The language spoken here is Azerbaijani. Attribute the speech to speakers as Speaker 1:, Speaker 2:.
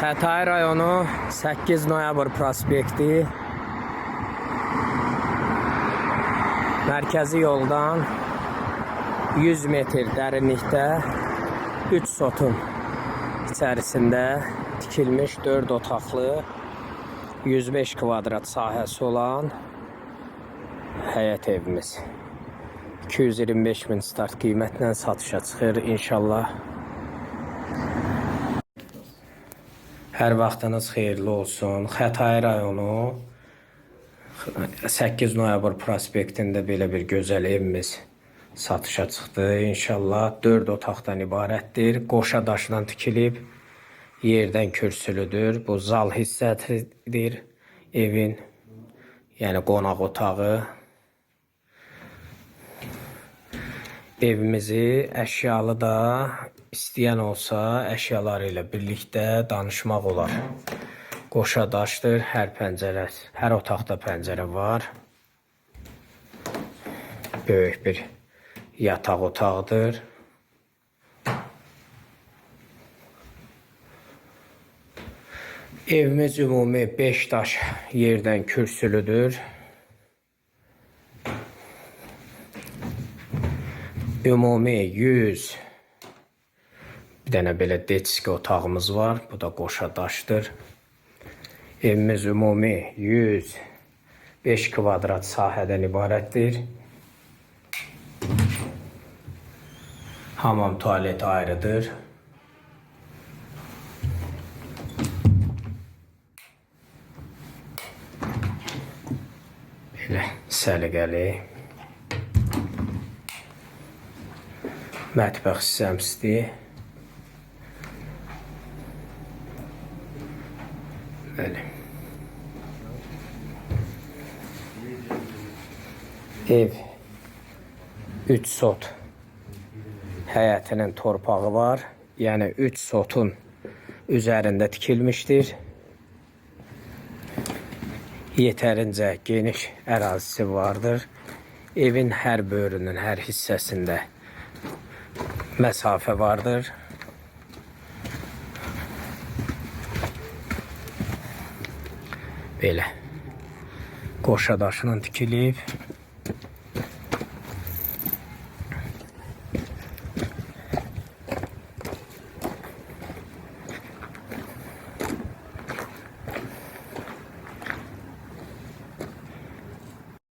Speaker 1: Xətai rayonu 8 noyabr prospekti mərkəzi yoldan 100 metr dərinlikdə 3 sotun içərisində tikilmiş 4 otaqlı 105 kvadrat sahəsi olan həyət evimiz. 225 min start qiymətlə satışa çıxır inşallah. Hər vaxtınız xeyirli olsun. Xətai rayonu 8 noyabr prospektində belə bir gözəl evimiz satışa çıxdı. İnşallah 4 otaqdan ibarətdir. Qoşa daşla tikilib, yerdən kürsülüdür. Bu zal hissəsidir evin. Yəni qonaq otağı. Evimizi əşyalı da istəyən olsa əşyaları ilə birlikdə danışmaq olar. Qoşa daşdır, hər pəncərə, hər otaqda pəncərə var. Böyük bir yataq otağıdır. Evimiz ümumi 5 daş yerdən kürsülüdür. Ümumi 100 bir dənə belə detski otağımız var. Bu da qoşa daşdır. Evimiz ümumi 105 kvadrat sahədən ibarətdir. Hamam tualet ayrıdır. Belə səliqəli. Mətbəx hissəmizdir. Bəli. Ev 3 sot həyətinin torpağı var. Yəni 3 sotun üzərində tikilmişdir. Yetərincə geniş ərazisi vardır. Evin hər bölümünün hər hissəsində məsafə vardır. Belə. Qoşa daşla tikilib.